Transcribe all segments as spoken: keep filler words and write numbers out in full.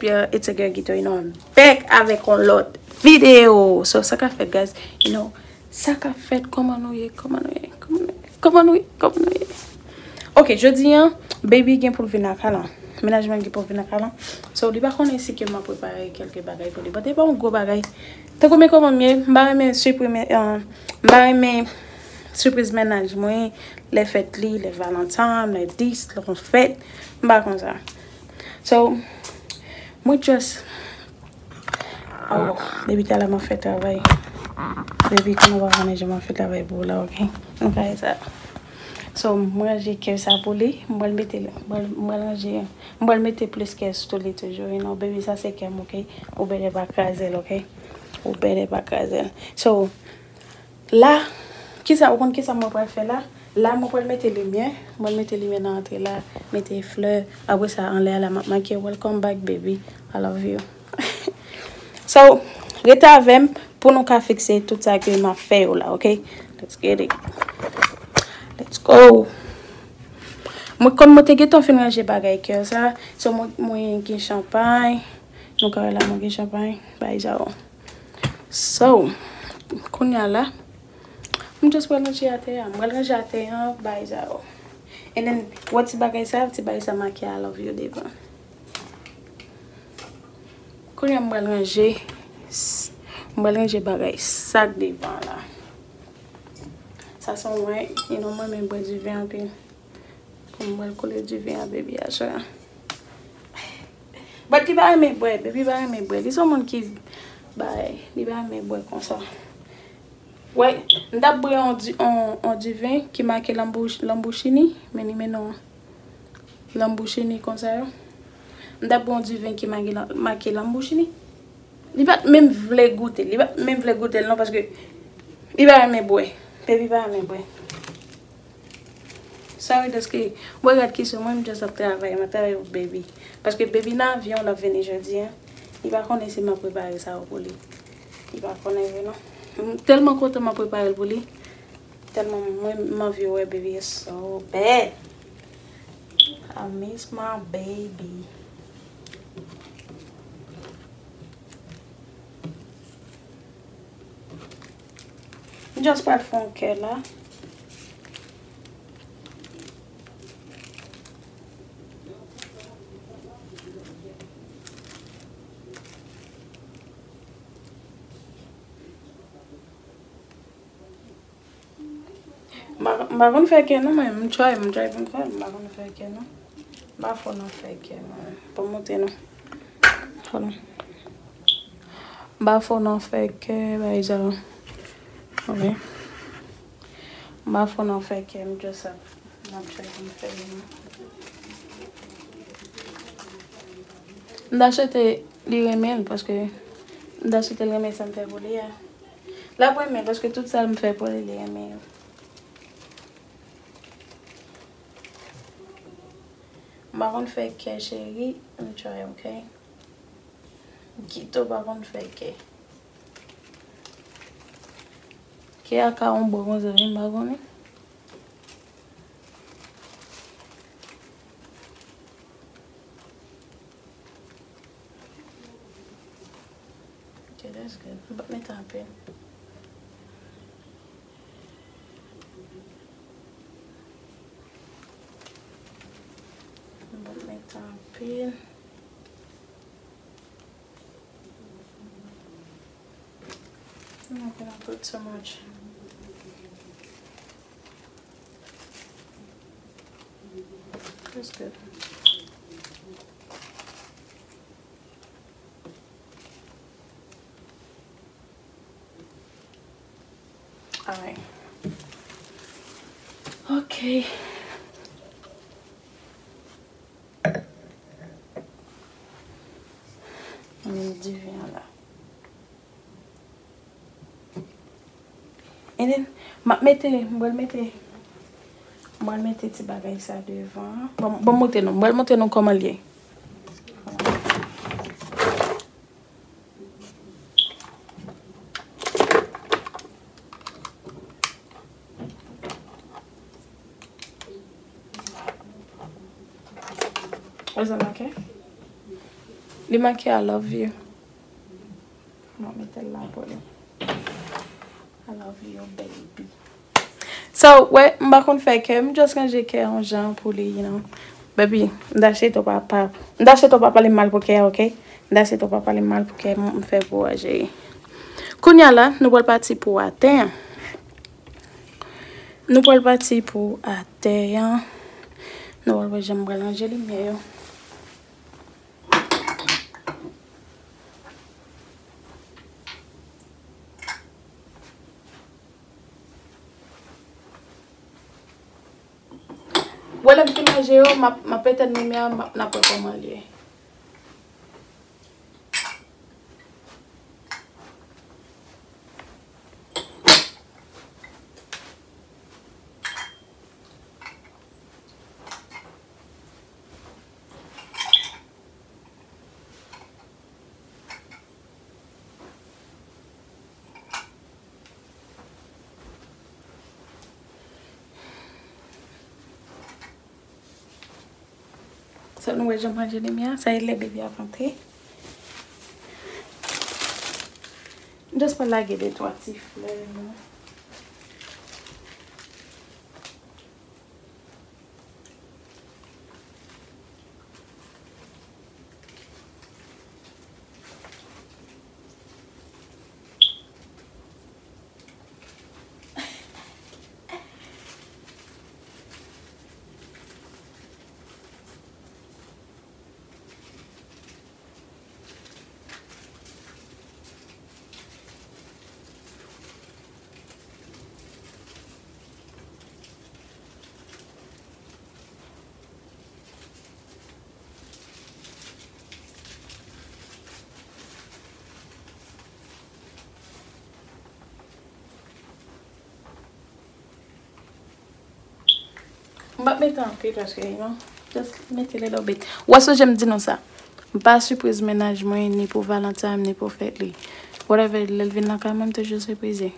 Yeah, it's a girl Gito, you know, I'm back avèk yon lòt videyo. So, sa k ap fèt, guys, you know, sa k ap fèt, kòman nou ye, kòman nou ye, kòman nou ye, kòman nou ye, kòman nou ye? Ok, jodi an, baby gen pou l vin lakay la. Mennaj mwen gen pou l vin lakay la. So, li pa konnen si ke m ap prepare kèlke bagay pou li. But e pa yon gwo bagay. Tankou men kòman m ye, m pa renmen sipriz, uh, m pa renmen sipriz mennaj mwen, lè fèt li, lè Valentan, lè dis, lè konfèt, m pa konsa. So, mwen just, oh, baby, talè m ap fè travay. Baby, konnen w pa konnen jan m ap fè travay pou ou la, ok? Nou ka fè sa. So, mwen ranje kè sa pou li. Mwen mete, mwen, mwen ranje, mwen mete plis kè sou li toujou. You know, baby, sa se kè m, ok? Ou bèlè pa kraze l, ok? Ou bèlè pa kraze l. So, la, kisa, ou konn kisa mwen pral fè la? La, mwen pral mete limyè. Mwen mete limyè nan antre la, mete flè. Apre sa, anlè a la, m ap make. Welcome back, baby. I love you. So, rete avè m pou nou ka fikse tout sa ke m ap fè yo la, ok? Let's get it. Let's go. Mwen, kòm mwen te gentan fin ranje bagay kè sa, so mwen, mwen gen chanpay. Nou ka wè la, mwen gen chanpay. Bay sa yo. So, kounye a la, m just pral ranje atè a. M pral ranje atè a, bay sa yo. And then, wè ti bagay sa, ti bagay sa make I love you devan. Kounye a m pral ranje, m pral ranje bagay sa k devan la. Sa se yon wine, you know, mwen renmen bwè diven anpil. Pou m pral kole diven a baby a swa. But li pa renmen bwè, baby pa renmen bwè. Li se yon moun ki bay, li pa renmen bwè konsa. Wè, m t ap bwè yon di-, yon, yon diven ki make Lambo-, Lamborghini, men li mennen yon Lamborghini konsa yo. M t ap bwè yon diven ki make, make Lamborghini. Li pa t menm vle goute l, li pa t menm vle goute l non, paske li pa renmen bwè. Baby pa renmen bwè. Sorry, deske, mwen gad kesyon, mwen, m just ap travay, m ap travay pou baby. Paske baby nan avyon, l ap vini jodi a. Li pa konnen si m ap prepare sa yo pou li. Li pa konnen vre non. M tèlman kontan m ap prepare l pou li. Tèlman mwen, m anvi wè baby, it's so bad. I miss my baby. M just pral fè yon kè la. M pa, m pa konn fè kè non, mwen, m try, m try pou m fè, m pa konn fè kè non. M pa fò nan fè kè non. Ban m montre nou. Hold on. M pa fò nan fè kè, bay sa. Ok. M pa fò nan fè kè, m just ap, m ap try pou m fè li non. M ta swete li renmen l, paske m ta swete l renmen sa m fè pou li a. L ap renmen, paske tout sa m fè pou li, li renmen yo. M pa konn fè kè, cheri, m try, ok? Gito pa konn fè kè. Kè a ka yon bò konsa, wi, m pa konnen. Ok, that's good. M p ap mete anpil. M p ap mete anpil. I'm not gonna put so much. That's good. Alright. Ok. Ann met diven an la. And then, m ap mete, m pral mete, m pral mete ti bagay sa devan. Bon, bon, montre nou, m pral montre nou kòman l ye. Wè sa make? Li make I love you. Mwen mete l la pou li. I love you, baby. So, wè, m pa konn fè kè, m just ranje kè yon jan pou li, you know. Baby, m ta chita w pa, pa, m ta chita w pa pale m mal pou kè, ok? M ta chita w pa pale m mal pou kè, m, m fè pou ou a, cheri. Kounye a la, nou pral pati pou atè an. Nou pral pati pou atè an. Nou pral wè jan m pral ranje limyè yo. Bon, lè m fin ranje yo, m ap, m ap etenn limyè a, m ap, n ap wè kòman l ye. So, nou wè jan m ranje limyè a, sa e lè baby ap antre. M just pral lage de twa ti flè, non. M p ap mete anpil paske, you know, just mete little bit. W a sonje m di nou sa. M pa sipriz mennaj mwen, ni pou Valentine, ni pou fèt li. Whatever, lè l vin lakay mwen, m toujou siprize.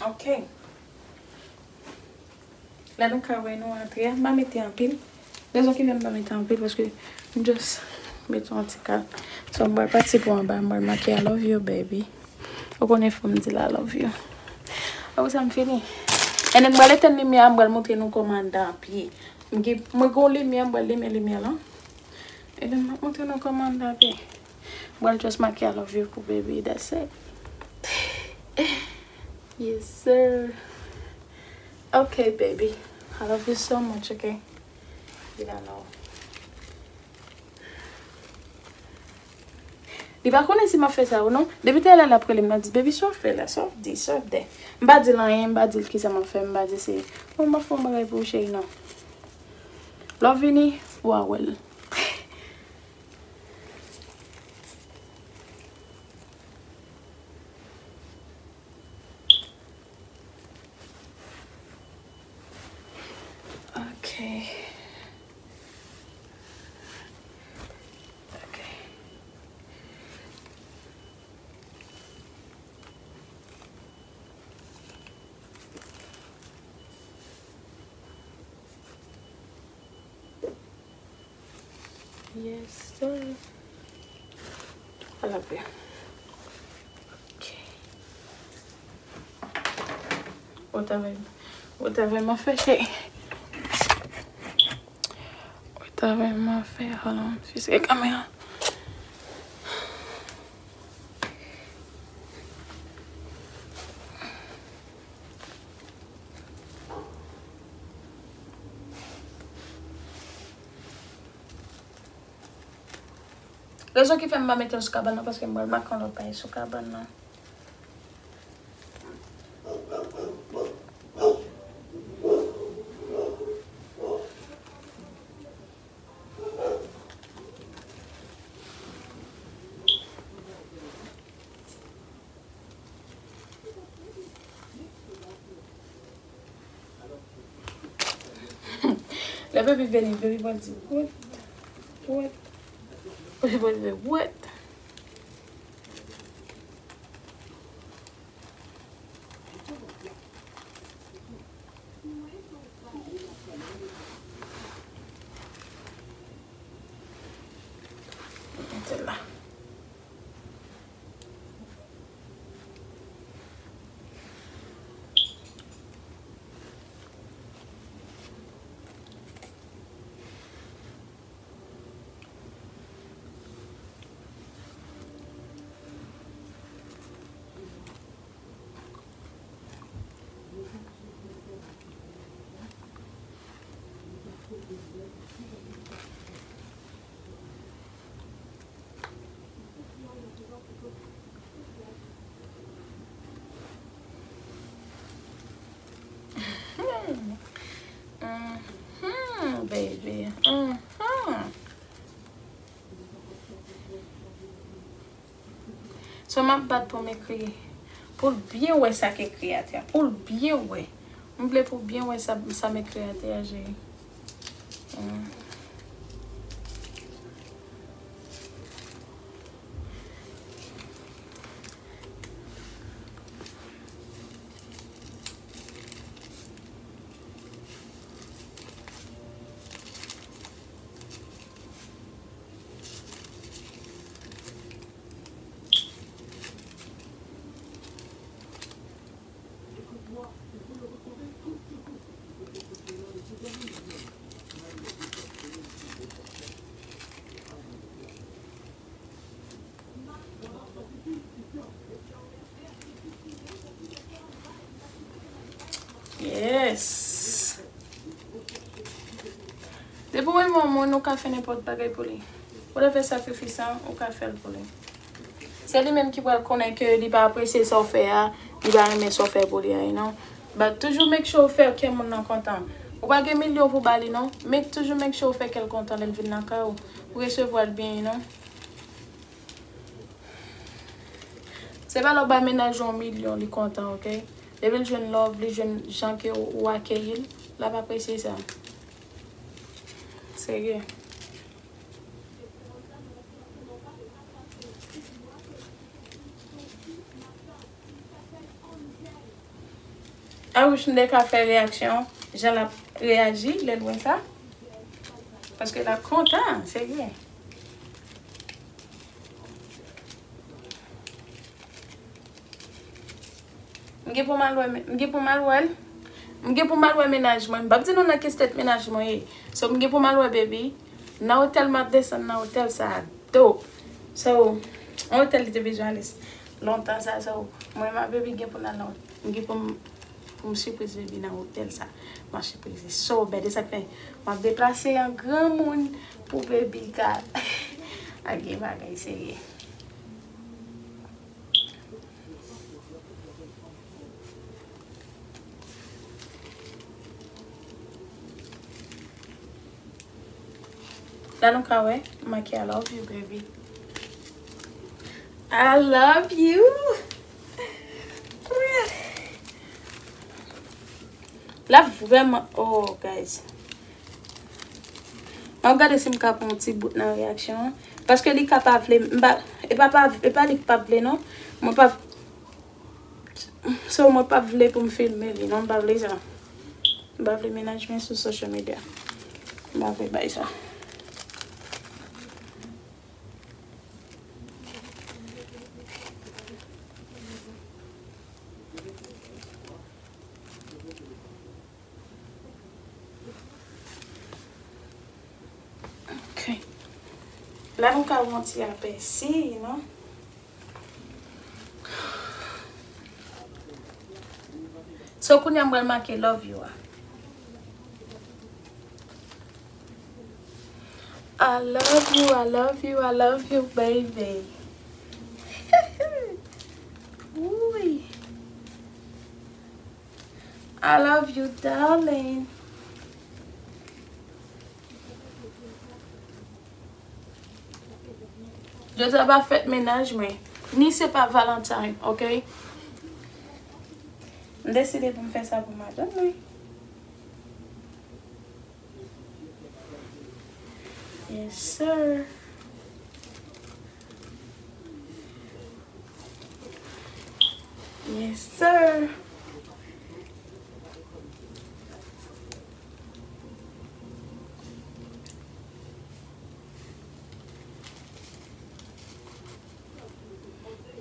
Ok. La nou ka wè nou antre a, m pa mete anpil. Rezon ki fè m pa mete anpil, paske m just mete yon ti kal. So, m pral pati pou anba, m pral make I love you, baby. Ou konnen fò m di l I love you. Apre sa, m fini. And then, m pral etenn limyè a, m pral montre nou kòman anndan ap ye. M gen, mwen gen yon limyè, m pral limen limyè lan. And then, m ap montre nou kòman anndan ap ye. Mwen just make I love you pou baby, that's it. Yes, sir. Okay, baby. I love you so much, okay? You don't know. Li pa konnen si m ap fè sa ou non. Depi talè l ap rele m, l ap di, "Baby, sa w ap fè la? Sa w ap di? Sa w ap di?" M pa di l anyen, m pa di l kisa m ap fè, m pa di se, "Bon, m ap fè yon bagay pou ou, cheri," non. Lè w vini, w a wè l. Ok. Ok. Yes, sir. Ala byen. Ok. Wè travay, wè travay m ap fè, cheri. Wè travay m ap fè. Hold on, fiske kamera. Rezon ki fè m pa mete l sou kabann nan, paske m pral make yon lòt bagay sou kabann nan. Baby vini, baby pral di, what? What? Baby pral di, what? Mete l la. Mhm, baby. Mhm. So, m ap bat pou m ekri, pou l byen wè sa k ekri atè a. Pou l byen wè. M vle pou w byen wè sa, sa m ekri atè a, cheri. Hmm. Yes. Depi w renmen yon moun, ou ka fè nenpòt bagay pou li. Ou ta fè sakrifis lan, ou ka fè l pou li. Se li menm ki pral konnen ke li pa apresye sa w fè a, li pa renmen sa w fè pou li a, you know. But toujou make sure w fè kè moun nan kontan. Ou pa gen milyon pou ba li, non. Make, toujou make sure w fè kè l kontan lè l vin nan kay ou. Ou resevwa l byen, you know. Se pa lè w bay mennaj ou yon milyon, li kontan, oke? Depi l jwenn love, li jwenn jan ke ou, ou akeyi l, l ap apresye sa. Serye. I wish m te ka fè reyaksyon, jan l ap reyaji lè l wè sa. Paske l ap kontan, serye. M gen pou m al wè, m gen pou m al wè l. M gen pou m al wè mennaj mwen. M p ap di nou nan ki state mennaj mwen ye. So, m gen pou m al wè baby. Nan otèl m ap desann nan otèl sa a. Dope. So, yon otèl li te bezwen ale lontan sa. So, mwen, my baby gen pou n al nan, m gen pou m, pou m sipriz baby nan otèl sa. M ap sipriz li so bad. E sa k fè m ap deplase an granmoun pou baby ka al gen bagay serye. La nou ka wè, make I love you, baby. I love you. La vrèman, oh, guys. Mwen gade si m ka pran yon ti bout nan reyaksyon an. Paske li ka pa vle, m pa, e pa, pa, e pa li k pa vle, non. Mwen pa, so, mwen pa vle pou m filme li, non, m pa vle sa. M pa vle mennaj mwen sou social media. M pa vle bay sa. Ok. La, nou ka wè yon ti apèsi, non? So, kounye a, m pral make love you a. I love you, I love you, I love you, baby. Ooh. I love you, darling. Jodi a pa fèt mennaj mwen, ni se pa Valentine, ok? M deside pou m fè sa pou madanm mwen. Yes, sir. Yes, sir.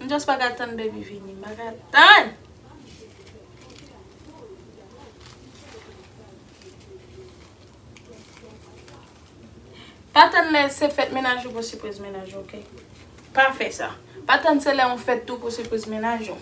M just pa ka tann baby vini. M pa ka tann. Pa tann lè se fèt mennaj ou pou sipriz mennaj ou, oke? Pa fè sa. Pa tann se lè yon fèt tou pou sipriz mennaj ou.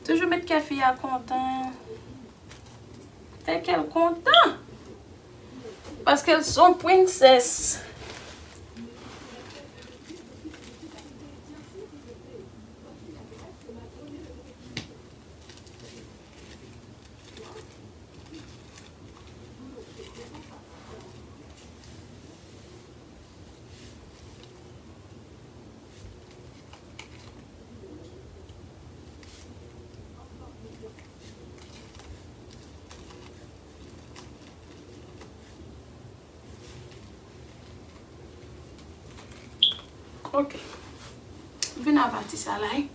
Toujou met kè fi a kontan. Fè kè l kontan. Paske l se yon prensès. Ok. Vin a pati sa la, wi.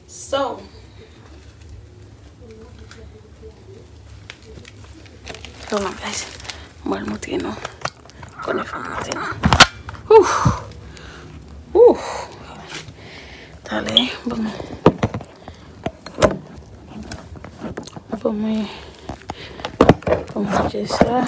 So, so my guys, mwen montre nou. Konnen fò m montre nou. Ouh. Ouh. Talè, bon. Bon, mwen, bon, mwen, se sa.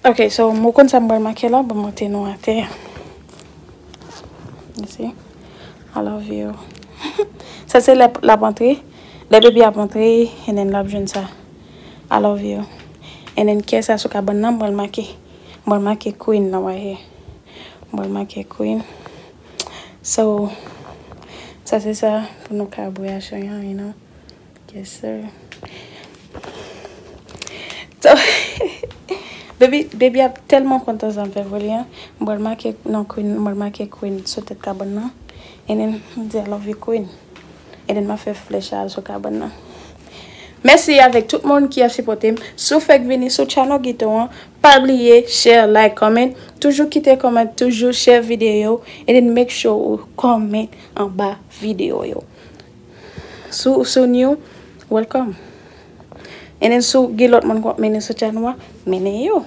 Ok, so, mwen konn sa m pral make la, bon, mwen te nou atè. You see? I love you. Sa se lè l ap antre. Lè baby ap antre, and then l ap jwenn sa. I love you. And then kè sa sou kabann nan, m pral make. M pral make queen nan right here. M pral make queen. So, sa se sa pou nou ka bwè a chan an, you know. Yes, sir. So, baby, baby ap tèlman kontan sa m fè pou li an. M pral make nan queen, m pral make queen sou tèt kabann nan. And then, m di, "I love you, queen." And then, m ap fè flèch a al sou kabann nan. Mèsi avèk tout moun ki ap sipòte m. Si w fèk vini sou channel Guito an, pa bliye share, like, comment. Toujou kite comment, toujou share videyo. And then, make sure ou comment anba videyo yo. Si w, si w new, welcome. And then si w gen lòt moun k ap mennen sou channel an, mennen yo.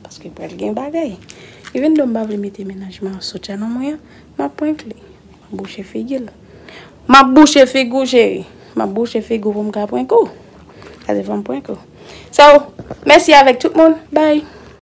Paske pral gen bagay. Even though m pa vle mete mennaj mwen sou channel mwen an, m ap prank li. M ap bouche figi l. M ap bouche figi w, cheri. M ap bouche figi w pou m ka prank ou. Gade fò m prank ou. So, mèsi avèk tout moun. Bye.